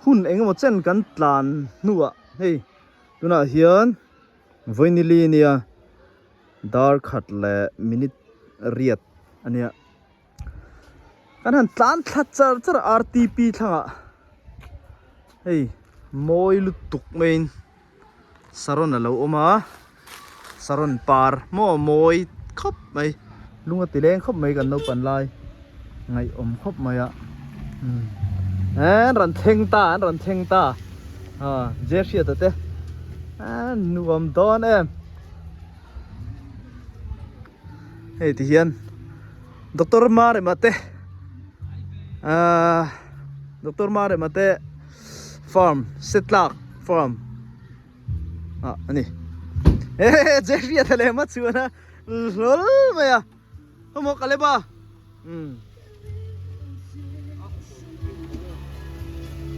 Hun engemaw chen kan tlan hnuah hei tunah hian Vawinili nia dar khat leh minute riat a nia. Kan han tlan thla char char a RTP thlangah hei mawi lutuk maiin saron a lo awm a saron par maw mawi khawp mai lung a ti leng khawp mai kan naupan lai ngaihawm khawp mai a umm an rawn thleng ta an rawn thleng ta ah Jehriata te a nuam dawn em. Hei ti hian Doctor Marema te ahh Doctor Marema te farm Setlak farm ah a ni ehe Jeffrey a tha leh hma chuan a hlawl mai a hawmawh ka lep a umm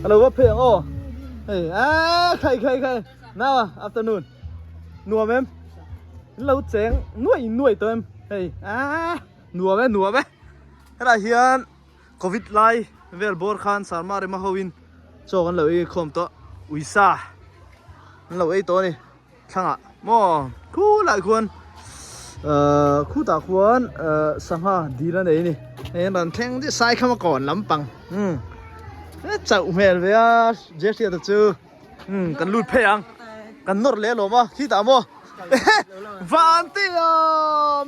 alo va phei ang aw hei aaa khai khai khai now afternoon nuam em. In lo cheng nuai nuai tawh em hei aaa nuam e nuam e helai hian covid lai vel bawr khan sarma rema ho in chaw kan lo ei khawm tawh uisa an lo ei tawh a ni thlangah maw khulai khuan ahh khutah khuan ahh sangha dil a nei a ni hei an rawn thleng chiah saikhama kawn lampang umm chauh hmel ve a Jehriata chu. Umm kan lut phei ang kan nawr leh alawm a khitah maw van te a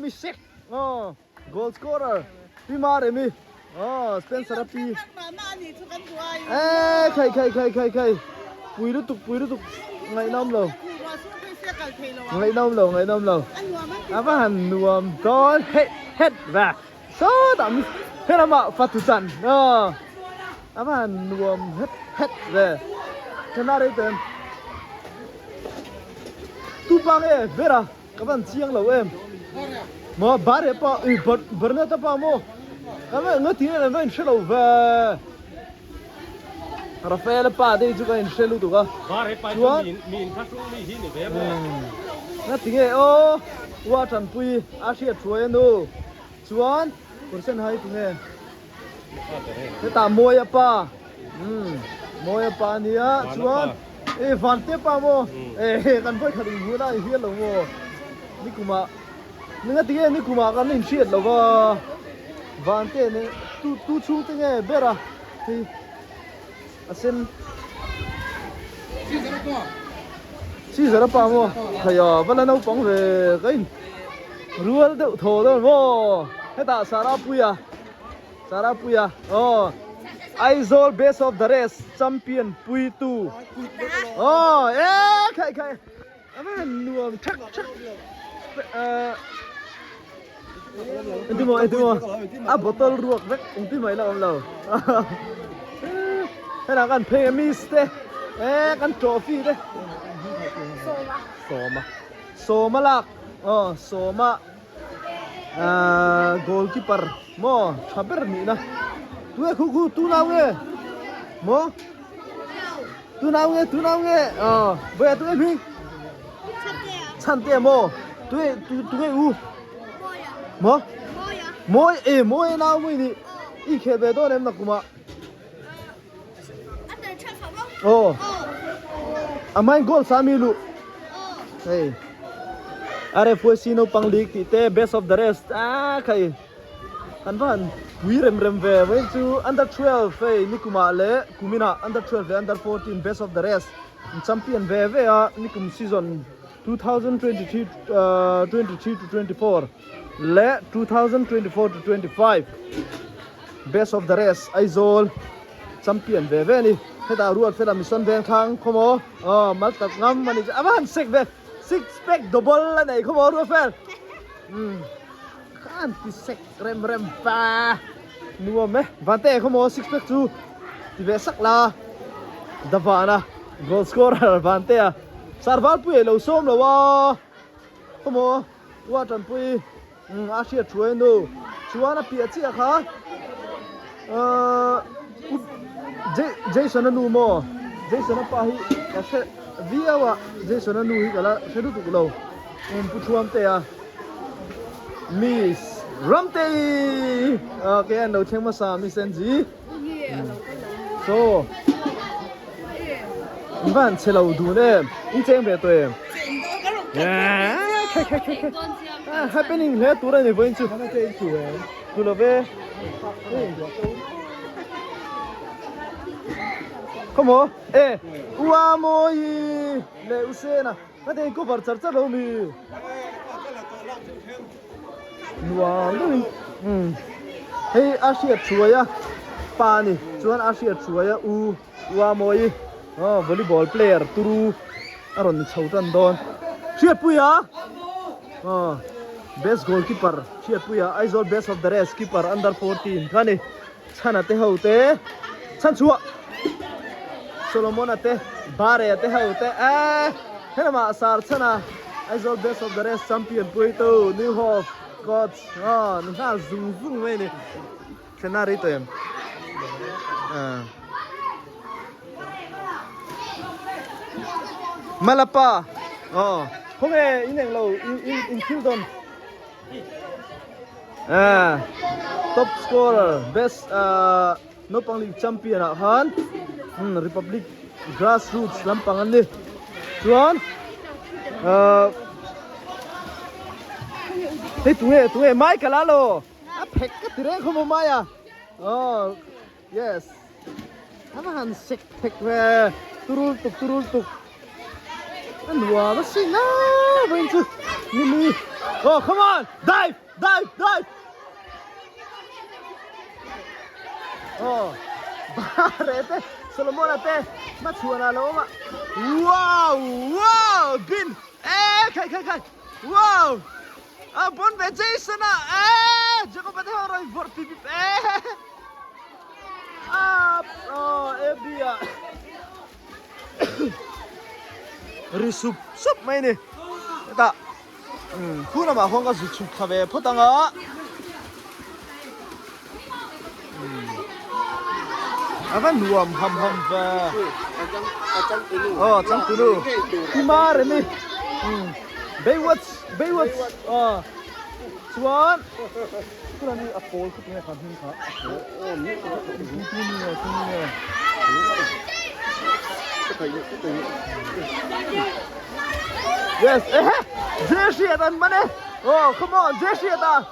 mi sek aw goal scorer pi Maremi aw Spencer a pi e khai khai khai khai khai pui lutuk pui lutuk ngaihnawm lo ngaihnawm lo ngaihnawm lo a va han nuam dawn het het ve sawtah mi helamah fatu chan aw. A va han nuam het het ve. Thena rei tawh em? Tu pa nge Vera ka van chiang lo em? Maw Bare pa ui Berneta pa maw? Ka va nga ti nge va in hre lo ve. Rafaela pa te hi chu ka in hre lutuk a. Bare pa chu mi in thlahrung mi hi ni ve maw? Nga ti nge aw Ua Tanpui a hriat thuai a nu. Chuan Percent hai tu nge? Hetah Mawia pa umm Mawia pa a nia chuan e Vante pa maw e kan vawi khat inhmuh na a inhriat lo maw nikumah ni nga tinge nikumah kan inhriat lo va Vante ne tu tu chhung te nge ber a hei a sen Caesar a pa maw khaia va la naupang ve ka in rual deuh thaw dawn maw hetah Sarapuia Sarapuia aw Aizawl best of the rest champion puitu aw e khai khai a va han nuam thak thak eh engtin maw engtin maw a bottle ruak vek engtin mah ila awm lo hetah kan phei a miss te eh kan trophy te sawma sawma lak aw sawma ahh goalkeeper maw tha ber nihna tunge khu khu tu nau nge maw. Tu nau nge tu nau nge ờ bây giờ tu em hi chhan te mo tu tu tu nge u mo moi e moi nau moi ni i khel ve dawn em na kuma oh a main goal sa mi lu hey are fuesi no pang league ti te best of the rest a khai Kan va han pui rem rem ve vawiin chu under 12 hei nikumah leh kuminah under 12 leh under 14 best of the rest an champion ve ve a nikum season 2023 23 to 24 leh 2024 to 25 best of the rest Aizawl champion ve ve a ni hetah Ruatfela mission veng thlang khawmaw aw mal tak ngam a ni a va han sek ve six pack double a nei khawmaw Ruatfel umm. Khan ti sek rem rem pa nuam e vante khaw maw six pack chu ti ve sak la davana goal scorer vante a sarval pui lo sawm lo a khaw maw ua tanpui um a hriat thuai nu chuan a piah chiah kha ahh Jason a nu maw Jason a pa hi ka hre viau a Jason a nu hi ka la hre lutuk lo um pu thuam te a. Miss Ramtei ok an lo thleng hmasa Miss NG so. In va han che lo dun em? In cheng ve tawh em? Happening hle tur a ni vawiin chu. Tu lo ve. Khawmaw e ua mawi leh u sena ka te cover char char lo mi. Nuam deuhin umm hei a hriat hruai a pa a ni chuan a hriat hruai a u ua mawi aw volleyball player turu a rawn ni chho tan dawn Hriatpuia aw best goalkeeper Hriatpuia Aizawl best of the rest keeper under 14 kha a ni Chhana te ho te chhanchhuah Solomon-a te Bare-a te ho te eh helamah Sar Chhana Aizawl best of the rest champion puitu New Hope coach aw ni nghal zung zung mai a ni thlenna rei tawh em ah Malapa aw khawnge in englo in in in thil dawn. Ah, top scorer best ah naupang league champion ah khan hmm republic grassroots lampang an ni chuan ah hei tunge tunge Michael a lo a phek ka ti reng khawm mai a oh yes a va han sek phek ve turul tuk turul tuk A nuam a sin a vawiin chu Mimi oh come on dive dive dive oh Bare te Solomon-a te hmachhuan ah lo awm a wow wow bin eh khai khai khai wow a bon ve Jason-a eh Jacob-a te ho rawn vawrh pip pip eh up oh Abby-a ri sup sup mai ni hetah umm khu lamah khuan ka zu chhuk thla ve phawt ang a umm a va nuam ham ham ve aw changtunu tima remi umm Baywatch Baywatch aw chuan tunah ni a pawl khawp nge kha hming kha a pawl tu ni nge tu ni nge. Yes, eh, Jesse at an man eh. Oh, come on, Jesse at a.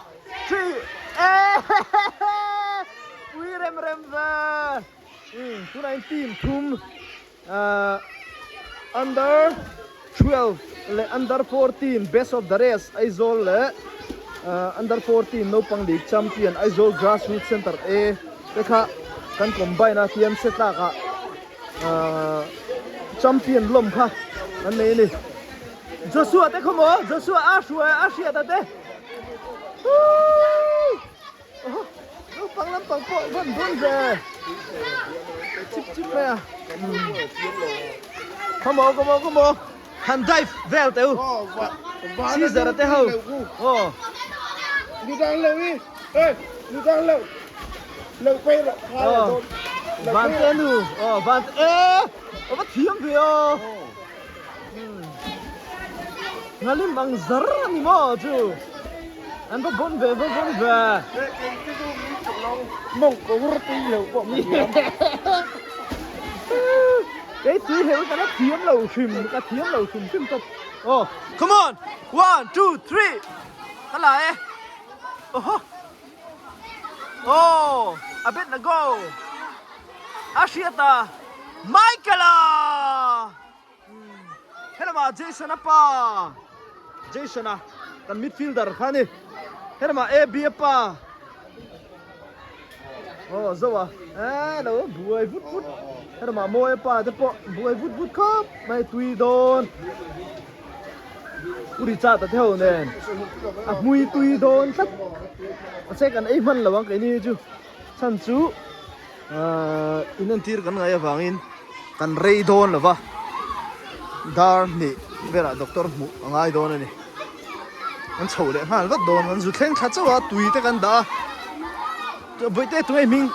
Three, eh, pui rem rem ve. Tunah in team thum uh, under 12 leh under 14 best of the rest Aizawl leh uh, under 14 naupang league champion Aizawl grassroots center A te kha kan combine a tian se tlak ah uh, champion lawm kha an nei a ni Joshua te khaw maw Joshua a hruai a hriat a te Woo! Naupang lampang pawh vawn vawn ve chip chip mai a come on come on come on han dive vel teu Caesar te ho oh Nidang lo i eh nidang lo lo pe lo oh van te nu oh van eh va thiam ve o Ngalim ang zar a ni maw chu? An va bon ve va bon ve. Mawng ko hur tui hleuh pawh ka thiam. Kei tui hleuh ka la thiam lo hrim, ka thiam lo hrim hrim tawp. Oh, come on! One, two, three! Ka la e. Oho! Oh, a bet na go! A hriat a, Michael-a! Helamah Jason-a pa Jason-a kan midfielder kha a ni helamah AB-a pa aw zo a eh lo buai vut vut helamah Mawia pa te pawh buai vut vut khawp mai tui dawn U Richard-a te ho nen a hmui tui dawn tlat mahse kan ei hman lo ang keini hi chu. Chhan chu ahh in entir kan ngaih avangin kan rei dawn lo va, dar hnih velah doctor hmuh a ngai dawn a ni. Kan chho leh nghal vat dawn, kan zu thleng thla chauh a, tui te kan dah a, bawihte tunge hming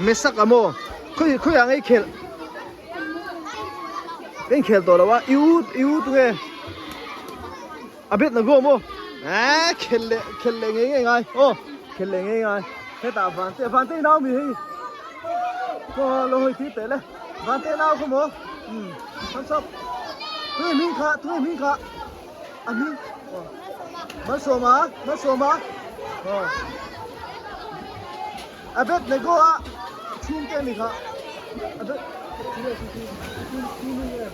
Mesak a maw? Khawi khawiah nge i khelh? Ka inkhelh tawh lo a, i u i u tunge? A bet na go maw? Eee khelh leh khelh leh ngei ngei ngai aw khelh leh ngei ngai hetah Vante Vante nau mi hei aw lo hawi tir teh le Vante nau kha maw? Um thumbs up. Tunge hming kha tunge hming kha a hming aw Malsawma Malsawma aw Abednego a chhungte ani kha Abed tunge chu chu tu nu nge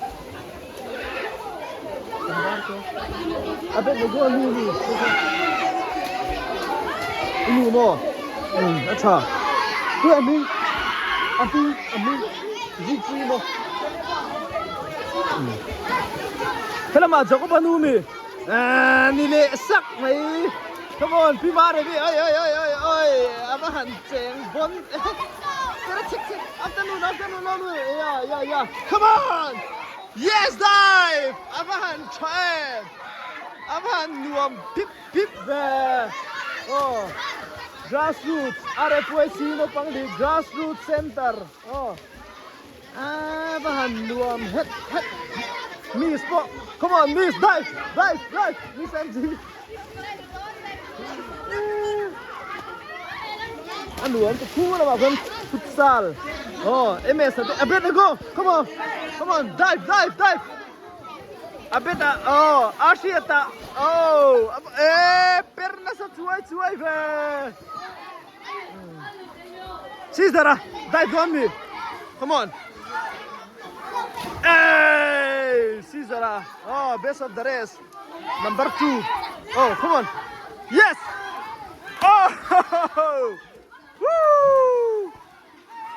Abednego a nu ni i nu maw um a tha tunge a hming a hming a hming Zikpuii maw helamah Jacob a nu mi ni leh sak mai come on pi Marevi oi oi oi oi oi a va han cheng bawn tera chik chik afternoon afternoon lo nu ya ya ya come on yes dive a va han tha em a va han nuam pip pip ve aw grassroots RFYC naupang dik grassroots center aw. A va han nuam het het Miss pawh come on Miss dive dive dive Miss MG a nuam ta khu lamah khan futsal aw MS a te a bet a go come on come on dive dive dive a bet a aw a hriat a aw e per nasa chuai chuai ve. Caesar a dive dawn mi come on Hey Caesar a oh best of the rest number 2 oh come on yes oh woo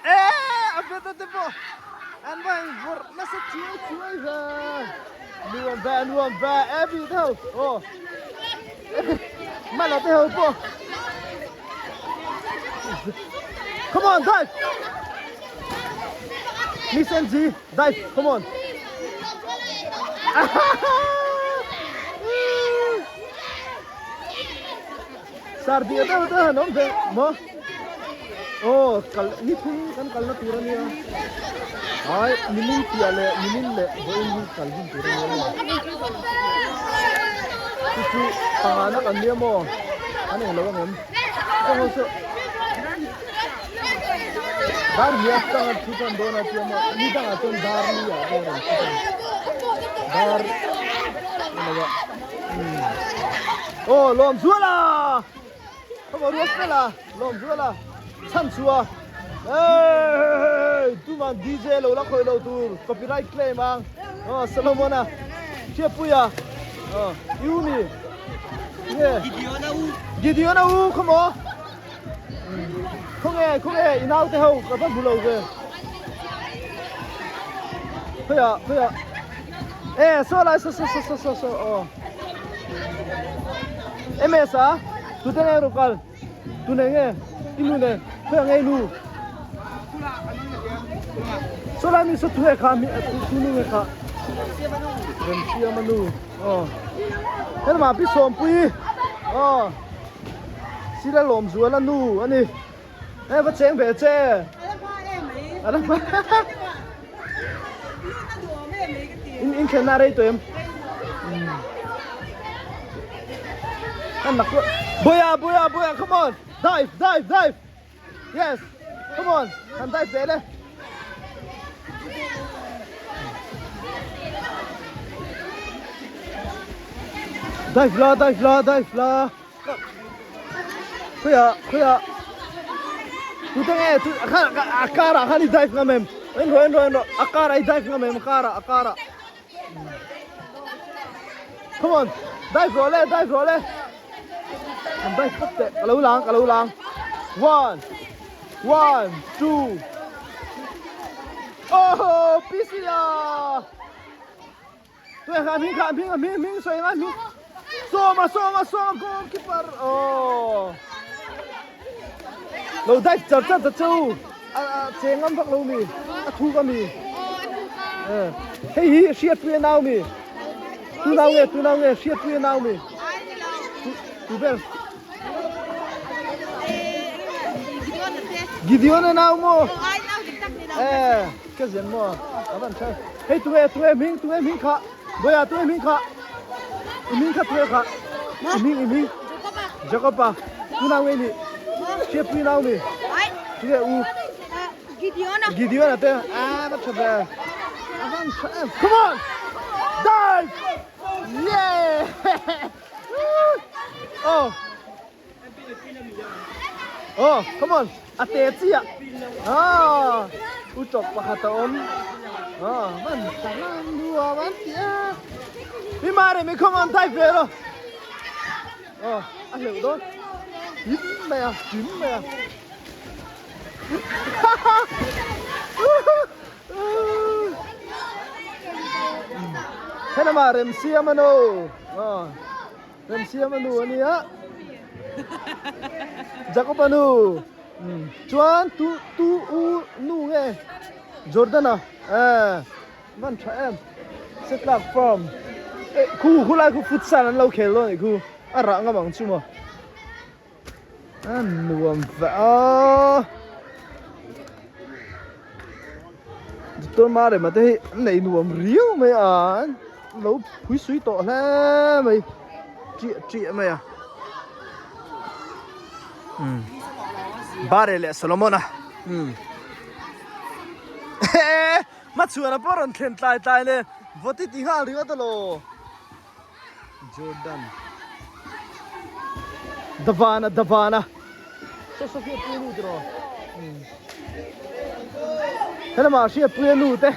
eh a bet te pawh an va in vawrh nasa chuai chuai ve nuam ve nuam ve Abby te ho oh Mala te ho pawh Come on dive Miss NG dive come on Sardi te ho te han awm ve maw Aw kal ni thum kan kalna tur ania Ai nimin piah leh nimin leh vawiin hi kal hun tur ania maw Chu chu pangana kan nia maw an englo ang em Kawng ho saw Dar nia tang a thu tan dawn a tia maw ni dangah chuan dar ni ah te a rawn thu tan Dar englo ah Aw lawm zual a. Ka va ruat fel a, lawm zual a, chhan chu a, Hey! Tuman DJ lo la khawih lo tur, copyright claim ang, aw Solomon a, Hriatpui a, aw i u mi, nge? Gideon a u. Gideon a u khaw maw? Khawnge, khawnge i naute ho ka va hmu lo ve. Khawiah, khawiah. E, saw lai, saw, saw, saw, saw, saw, aw. MS a tute nge ru kal tu nei nge i nu nen khawiah nge i nu saw lai mi saw tu nge kha mi tu nu nge kha Remsiama nu aw helama pi Sawmpui aw Sila Lawmzuala nu ani e va cheng ve che ala hma in in thlenna rei tawh em an nak boya boya boya come on dive dive dive yes come on han dive ve le dive la dive la dive la Khuia khuia tute nge tu kha a car ah khan i dive ngam em en rawh en rawh en rawh a car ah i dive ngam em a car ah a car ah come on dive rawh le dive rawh le an dive phawt teh ka lo lang ka lo lang one one two oh PCR Tui kha hming kha hming hming hming sawi nga hming sawma sawma sawma goalkeeper oh lo dive char char ta chu a che ngam vak lo mi a thu ka mi eh hei hi hriat pui nau mi tu nau nge tu nau nge hriat pui nau mi tu ber Gideon a nau mo eh Ka zen maw? A van tha. Hei tunge tunge hming tunge hming kha. Boya tunge hming kha. I hming kha tunge kha. I hming i hming. Jacob a. Tu nau nge ni? Hriatpui nau mi. Tunge u. Gideon a. Gideon a te. A va tha ve. Avan tha em. Come on! Dive! Yeah! Oh! Oh, come on. A te chiah. Ah, u chok pakhat a awm. Ah, van talan nuam an ti a. Mi mare mi come on dive ve rawh. Oh, a hleuh dawn. Him mai a, him mai a. Helama remsiam a nu. Oh. Remsiam a nu a nia. Jacob a nu. Chuan tu tu u nu nge Jordan a. Eh. Man tha em. Setlak farm. Eh khu khu lai khu futsal an lo khel dawn a nih khu. A rah ngam ang chu maw. A nuam veh a. Doctor Marema te hi an nei nuam riau mai a an lo phui sui tawh hle mai chiah chiah mai a umm Bare leh Solomon a umm ehe hmachhuan a pawh rawn thlen tlai tlai nen vawti ti nghal ringawt alaw. Jordan Davana Davana Saw saw hriatpui nu tiraw Helamah hriatpui nu te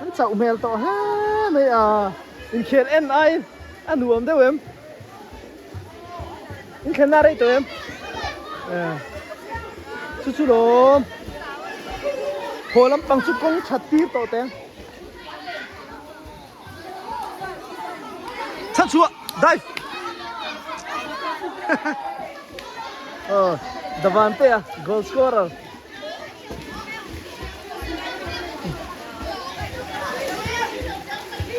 an chauh hmel tawh hle mai a inkhel en aiin a nuam deuh em inthlenna a rei tawh em chu chu lawm haw lampang chu kawng that tir tawh teng. Chhan chhuah dive Ờ Davante a goal scorer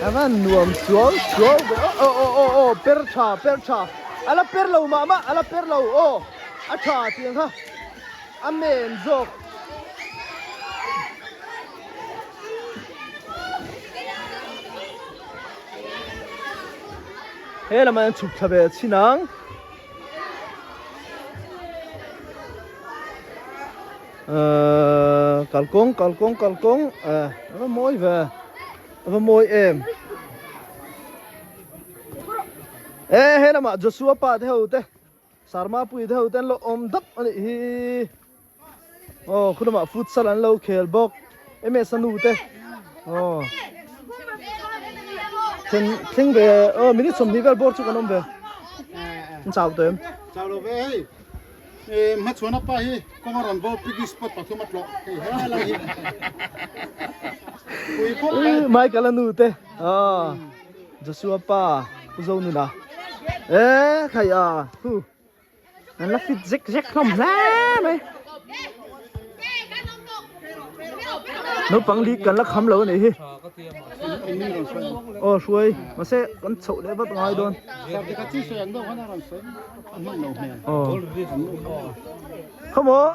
Ava nuam suau suau ve aw aw aw aw per tha per tha ala per lo mah mah ala per lo aw a tha tiang kha a men zawk. He lamah hian chhuk thla ve chhin ang. Ahh kalkawng kalkawng kalkawng ahh a va mawi ve a va mawi em. E he lamah Joshua pa te ho te Sarma pui te ho te an lo awm dap a nih hi. Aw khu lamah futsal an lo khel bawk ms a nu te aw then thleng ve aw minute 20 vel bawr chu kan awm ve an chau tawh em chau lo ve hei e hmachhuan apa hi kawng a rawn bo picnic spot pathum a tlawh hei he lai hi pui khawp mai Michael a nu te aw Joshua pa Pu Zonuna e khai a hu An la fit zek zek hlawm hle mai. Naupang li kan la kham lo a nih hi. Aw hruai mahse kan chhoh leh vat ngai dawn. Aw khawmaw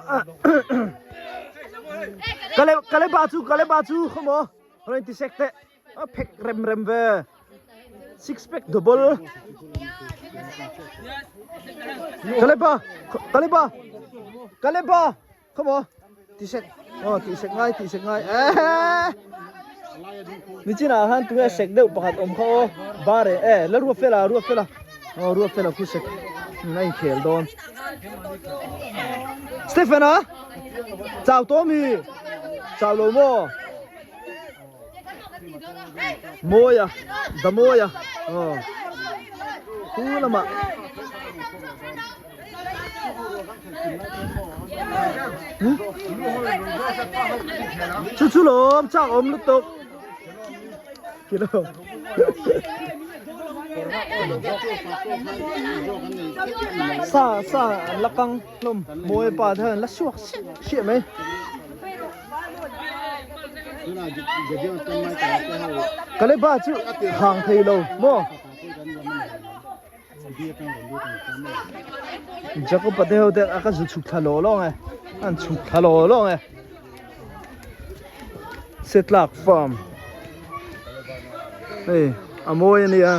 kale kale ba chu kale ba chu khawmaw rawn ti sek teh. A phek rem rem ve. Six pack double. Kalepa, Kalepa, Kalepa. Come on. Ti sek. Oh, ti sek ngai, ti sek ngai. Eh. Ni china han tu sek deuh pakhat om kha o. Bare eh la ruwa fela, ruwa fela. Oh, ruwa fela khu sek. Nai khel don. Stephen ah. Chào Tommy. Chào lo mo. Mawi a Damawi a aw khu lamah chu chu lawm chak awm lutuk sa sa an la kang hlawm mawi pa te hian an la suak siah siah mai. Kaleba chu hang thei lo maw? Jacob te ho te a ka zu chhuk thla law law nge an chhuk thla law law nge Setlak farm hei a mawi a nia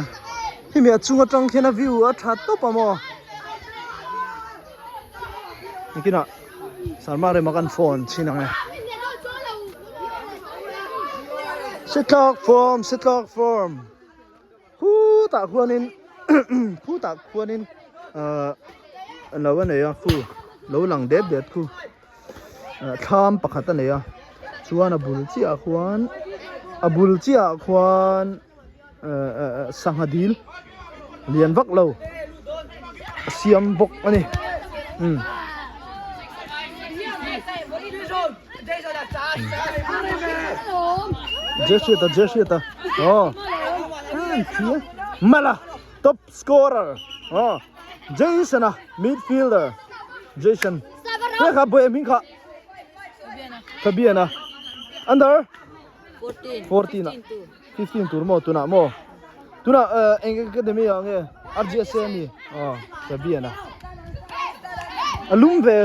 hemi a chung atang khian a view a tha tawp a maw nikinah Sarma rema kan phone chhin ang e. Sitlawk form sitlawk form khutah khuanin khutah khuanin ahh lo a nei a khu lo lang det det khu ah thlam pakhat a nei a chuan a bul chiah ah khuan a bul chiah ah khuan ah ah sangha dil lian vak lo a siam bawk a ni umm. Jeshita Jeshita oh Mala top scorer oh Jason a midfielder Jason he kha boy hming kha Fabian a under 14 a 15 tur maw tunah maw tunah eng academy ah nge RGSA ami aw Fabian a a lum ve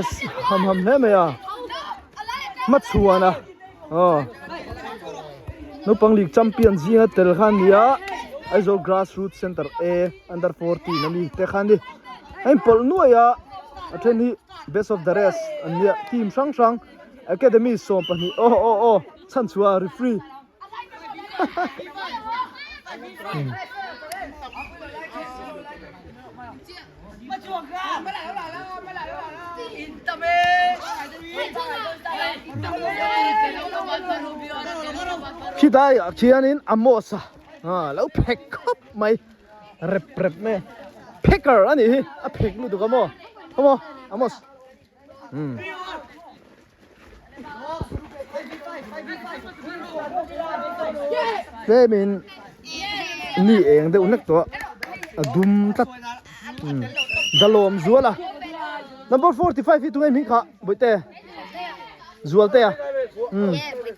ham ham hle mai a hmachhuan a aw naupang league champion zinga tel kha a ni a Aizawl grassroots center A under 14 ami te kha a ni a inpawlh nuai a a then hi best of the rest an nia team hrang hrang academy 12 aw aw aw chhan chhuah a referee Khidai ah khianin Amos a ah lo phek khawp mai rep rep mai a pheker a nih hi a phek lutuk a maw maw Amos umm. Tlemin mi eng deuh hlek tawh a a dum tlat umm Dalawm zual a number 45 hi tunge hming kha bawihte Zualte a umm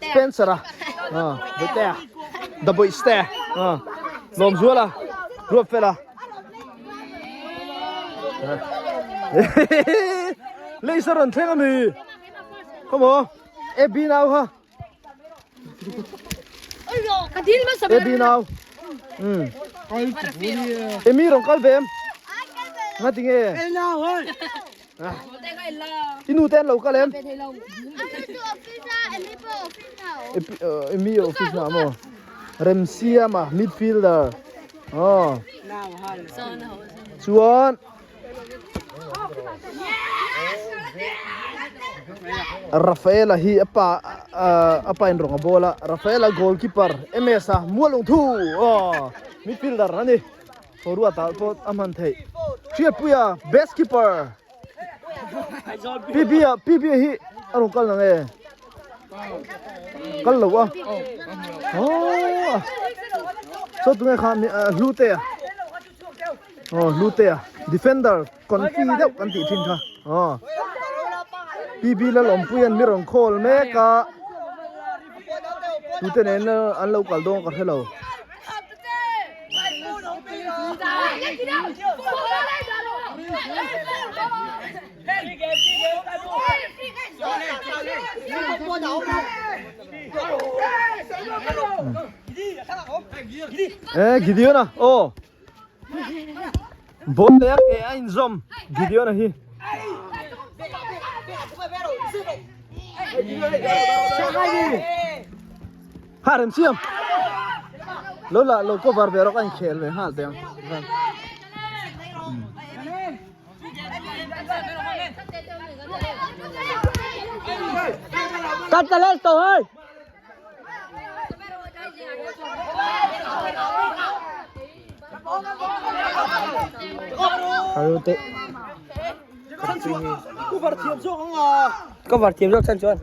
Spencer a ah bawihte a the bawihste ah Lawm zual a Ruatfel a. Leisa rawn thleng ami come on Abby nau kha Abby nau um Amy rawn kal ve em nga tinge I nu te an lo kal em Amy office na maw Remsiama midfielder aw chuan Rafaela hi a pa a pa in rawng a ball a Rafaela goalkeeper MS a mual ung thu aw midfielder a ni. Boruatah pawh a hman theih. Hriatpuia best keeper. PB a PB hi a rawn kal nang e. Kal lo a. Oh. So tunge kha hlu te a. Oh hlu te a. Defender confi deuh kan tih thin kha. Oh. PB la lawmpuian mi rawn call mek a. Tute nen an lo kal dawn ka hre lo. Eh Gideon a oh ball leh a ke a inzawm Gideon a hi Ha rem siam lo la lo cover ve rawk a inkhel ve nghal teh ang Cover thiam zawk ang a Cover thiam zawk chan chuan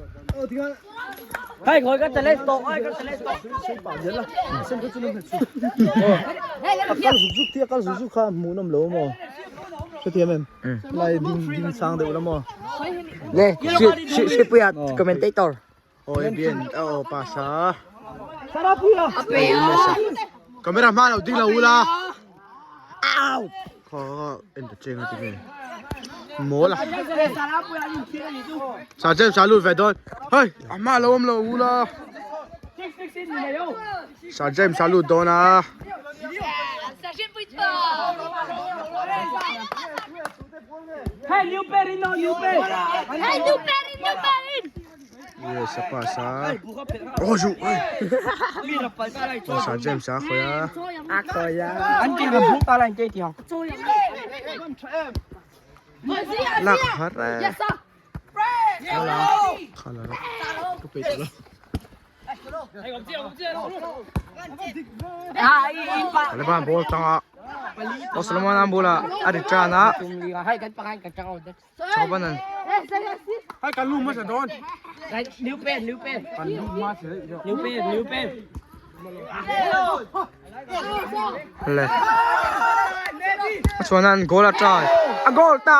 Hei khawi ka challenge tawh hei ka challenge tawh. Sei pah zel la sen kha chu lo hmet chu. A kal zuk zuk tia kal zuk zuk kha hmuh nawm lo maw. Hrethiam em? Lai ding ding sang deuh la maw. Ne si si puia commentator. Oi bien o pasa. Sarapuia. Camera hma lo ding lo ula. Au. Kha en ta cheng a ti nge. Mawl a. Sa chem sa lut ve dawn. Hei a hma lo awm lo ula. Sa chem sa lut dawn a. Hey new pair in no new pair. Hey new pair in new pair in. Yes a pass a oh zu Sir James a khawi a lak har e khala khala ka pe tawh lo Taliban ball tanga Solomon an bulah a ri tan a Chaubanan le a chuan an goal a try a goal ta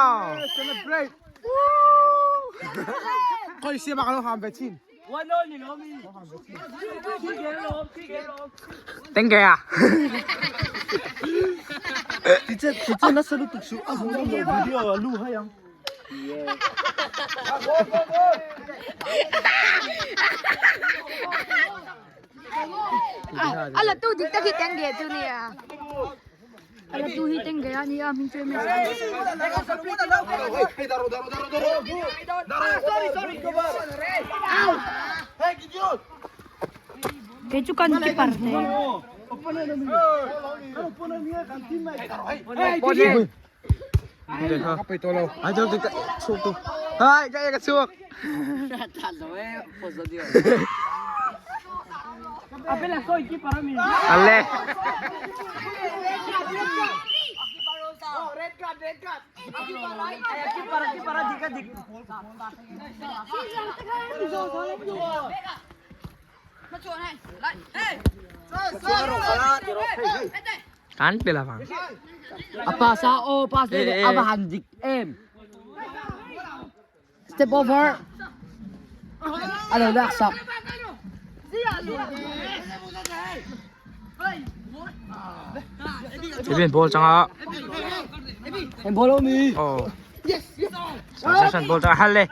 Tengge a Tiche nasa lutuk su a hmuh nawm loh video a lu hai ang. A la tu dik tak hi Tengge chu nia. A la tu hi Tengge a nia hming chu MS a ni. Kei chu kan keeper te. Ai cho cái chuộc tu. Hai cái cái chuộc. Ale. Kan pe la vang. A pass a o pass le a va han dik em. Step over. A lo lak sak. Ibin ball changa. Em ball mi. Oh. San san ball changa hal le.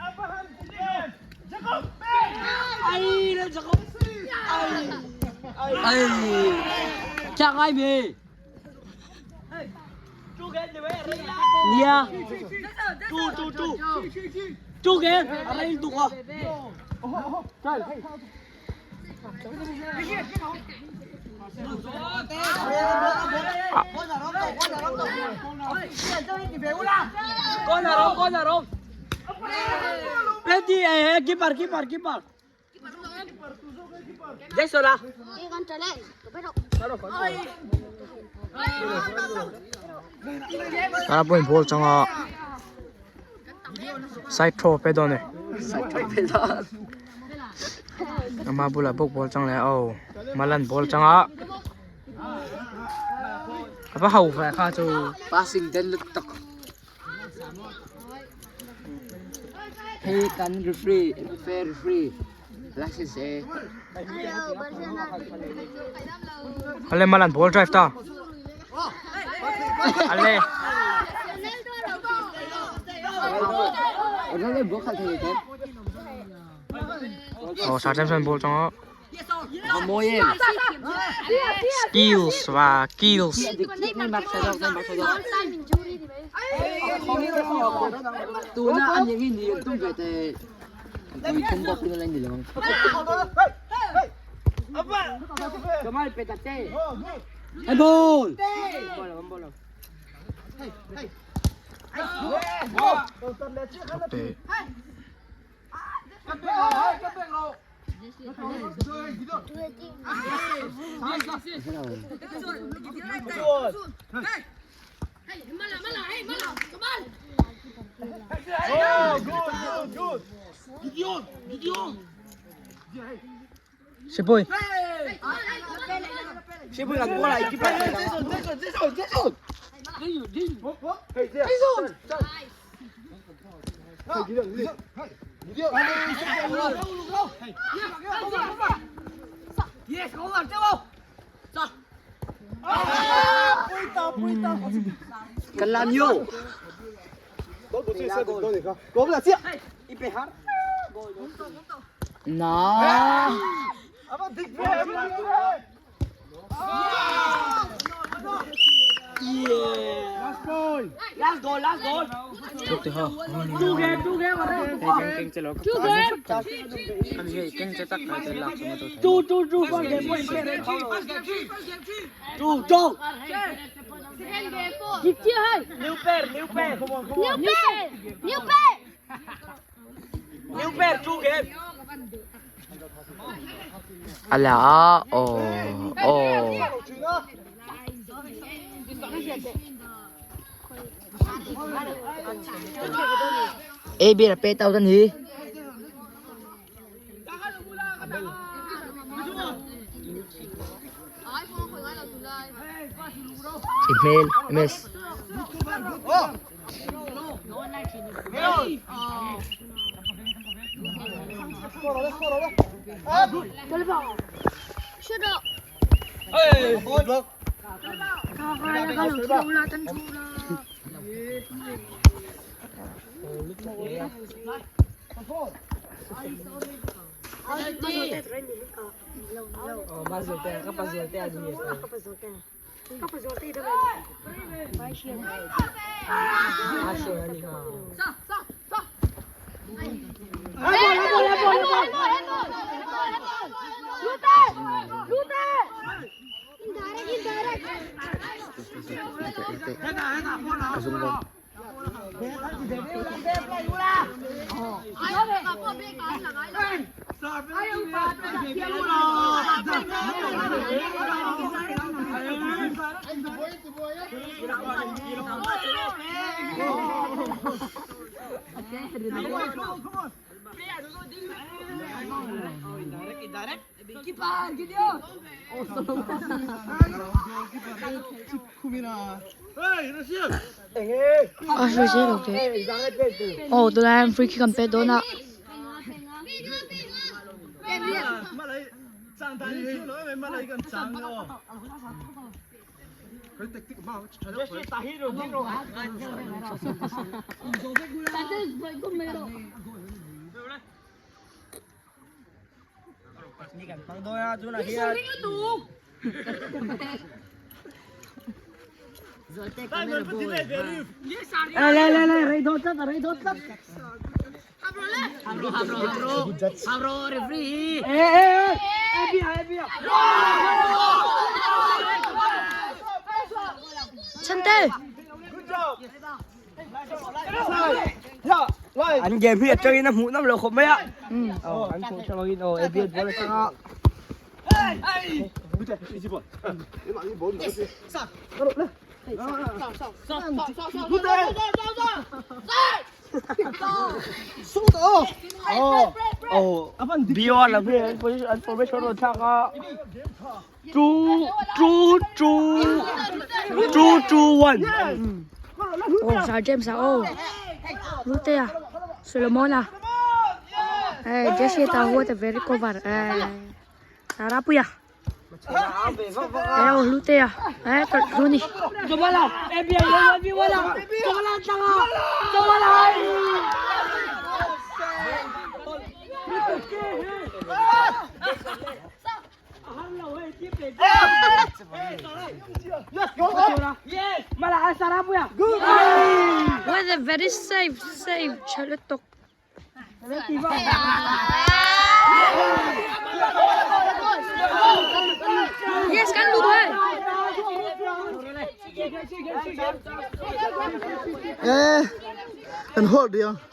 Ai. Chak ai mi. Nia. Tu tu tu. Tu ke. Arai tu ko. Con na rom, con na rom. Ready, eh, keeper, keeper, keeper. Jason ah. Tara point ball changa. Side throw pe dawn e. Side throw pe dawn. Ama bulah bawk ball chang leh aw Malan ball changa. Ava ho ve kha chu. Passing den lut tak. Hei kan referee, fair referee. License e. Ale Malan ball drive ta. Ale. Ronaldo ball khalh thei te. Oh Sir Jameson ball changa. Skills va skills. Tuna an yang ini tum ve te tui thum bawk in a ni lo. Kamal petate. Hey ball. Ball ball. Te. Sipui. Sipui kan bola keeper. Kan làm nhiều. Na. Last goal, last goal. Two game, two game. Two game. Two, two, two. First game, first game. Two, two. New pair, new pair. New pair. New pair. New pair, two game. Ala oh oh. Ê bia là pe tao tên gì? Email MS. A hru zel lo te aw tunah hian free kick an pet dawn a. Chante. An game hi atangin a hmuh nam lo khawp mai a. An hmuh tha bawkin aw ABL ball atanga. Beyond lam hi an position an formation rawn thlak a. Two two two two two one. Aw Sir James a aw Lutea Solomon a eh Jesse ta huat a very cover eh Sarapuia eh aw Lutea eh tawlh thu ni. Chawala ABL wala chawala tanga chawala. What a very safe save Chalotok. Yes, kan lu hai. Eh, an hold dia.